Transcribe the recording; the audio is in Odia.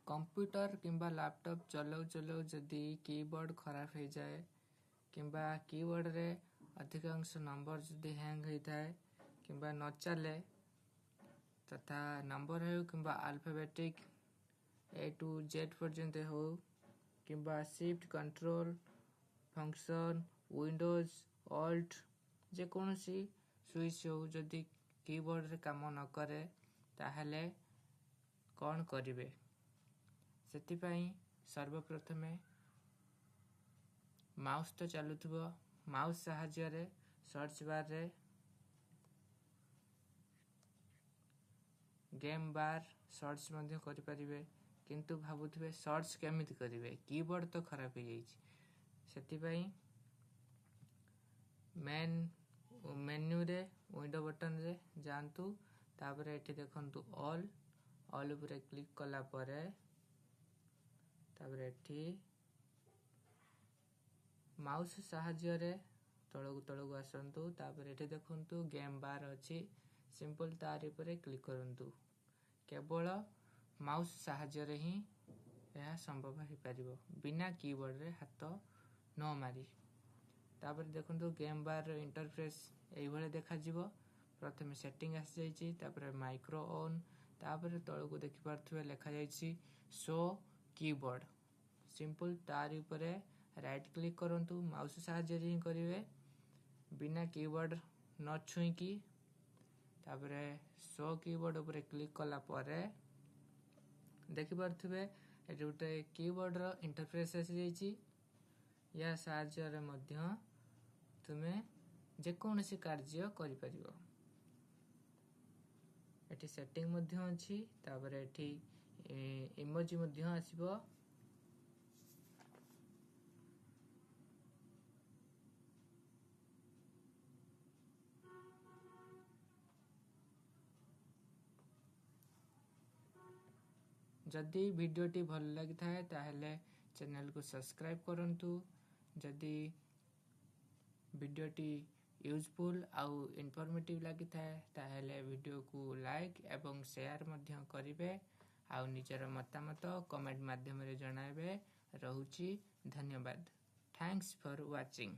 କମ୍ପ୍ୟୁଟର କିମ୍ବା ଲାପଟପ୍ ଚଲାଉ ଚଲାଉ ଯଦି କିବୋର୍ଡ଼ ଖରାପ ହେଇଯାଏ କିମ୍ବା କିବୋର୍ଡ଼ରେ ଅଧିକାଂଶ ନମ୍ବର ଯଦି ହ୍ୟାଙ୍ଗ ହେଇଥାଏ କିମ୍ବା ନ ଚାଲେ, ତଥା ନମ୍ବର ହେଉ କିମ୍ବା ଆଲଫାବେଟିକ୍ ଏ ଟୁ ଜେଡ୍ ପର୍ଯ୍ୟନ୍ତ ହେଉ କିମ୍ବା shift, control, function, windows, alt ଯେକୌଣସି ସୁଇଚ୍ ହେଉ ଯଦି କିବୋର୍ଡ଼ରେ କାମ ନ କରେ ତାହେଲେ କ'ଣ କରିବେ? ସେଥିପାଇଁ ସର୍ବପ୍ରଥମେ ମାଉସ୍ ତ ଚାଲୁଥିବ, ମାଉସ୍ ସାହାଯ୍ୟରେ ସର୍ଚ୍ଚ ବାର୍ରେ ଗେମ୍ ବାର୍ ସର୍ଚ୍ଚ ମଧ୍ୟ କରିପାରିବେ। କିନ୍ତୁ ଭାବୁଥିବେ ସର୍ଚ୍ଚ କେମିତି କରିବେ, କିବୋର୍ଡ଼ ତ ଖରାପ ହେଇଯାଇଛି। ସେଥିପାଇଁ ମେନ୍ ମେନ୍ୟୁରେ ୱିଣ୍ଡୋ ବଟନରେ ଯାଆନ୍ତୁ, ତାପରେ ଏଠି ଦେଖନ୍ତୁ ଅଲ୍, ଅଲ୍ ଉପରେ କ୍ଲିକ୍ କଲା ପରେ ତାପରେ ଏଠି ମାଉସ୍ ସାହାଯ୍ୟରେ ତଳକୁ ତଳକୁ ଆସନ୍ତୁ, ତାପରେ ଏଠି ଦେଖନ୍ତୁ ଗେମ୍ ବାର୍ ଅଛି, ସିମ୍ପଲ୍ ତାରି ଉପରେ କ୍ଲିକ୍ କରନ୍ତୁ। କେବଳ ମାଉସ୍ ସାହାଯ୍ୟରେ ହିଁ ଏହା ସମ୍ଭବ ହେଇପାରିବ, ବିନା କିବୋର୍ଡ଼ରେ ହାତ ନ ମାରି। ତାପରେ ଦେଖନ୍ତୁ ଗେମ୍ ବାର୍ର ଇଣ୍ଟରଫେସ୍ ଏଇଭଳି ଦେଖାଯିବ। ପ୍ରଥମେ ସେଟିଂ ଆସିଯାଇଛି, ତାପରେ ମାଇକ୍ରୋ ଅନ୍, ତାପରେ ତଳକୁ ଦେଖିପାରୁଥିବେ ଲେଖାଯାଇଛି ଶୋ କିବୋର୍ଡ଼। ସିମ୍ପଲ୍ ତାରି ଉପରେ ରାଇଟ୍ କ୍ଲିକ୍ କରନ୍ତୁ, ମାଉସ୍ ସାହାଯ୍ୟରେ ହିଁ କରିବେ, ବିନା କିବୋର୍ଡ଼ ନ ଛୁଇଁକି। ତାପରେ ଶୋ କିବୋର୍ଡ଼ ଉପରେ କ୍ଲିକ୍ କଲା ପରେ ଦେଖିପାରୁଥିବେ ଏଠି ଗୋଟେ କିବୋର୍ଡ଼ର ଇଣ୍ଟରଫେସ୍ ଆସିଯାଇଛି। ୟା ସାହାଯ୍ୟରେ ମଧ୍ୟ ତୁମେ ଯେକୌଣସି କାର୍ଯ୍ୟ କରିପାରିବ। ଏଠି ସେଟିଂ ମଧ୍ୟ ଅଛି, ତାପରେ ଏଠି ଇମୋଜି ମଧ୍ୟ ଆସିବ। ଯଦି ଭିଡ଼ିଓଟି ଭଲ ଲାଗିଥାଏ ତାହେଲେ ଚ୍ୟାନେଲକୁ ସବସ୍କ୍ରାଇବ୍ କରନ୍ତୁ। ଯଦି ଭିଡ଼ିଓଟି ୟୁଜଫୁଲ୍ ଆଉ ଇନଫର୍ମେଟିଭ୍ ଲାଗିଥାଏ ତାହେଲେ ଭିଡ଼ିଓକୁ ଲାଇକ୍ ଏବଂ ସେୟାର ମଧ୍ୟ କରିବେ, ଆଉ ନିଜର ମତାମତ କମେଣ୍ଟ ମାଧ୍ୟମରେ ଜଣାଇବେ। ରହୁଛି, ଧନ୍ୟବାଦ। Thanks for watching.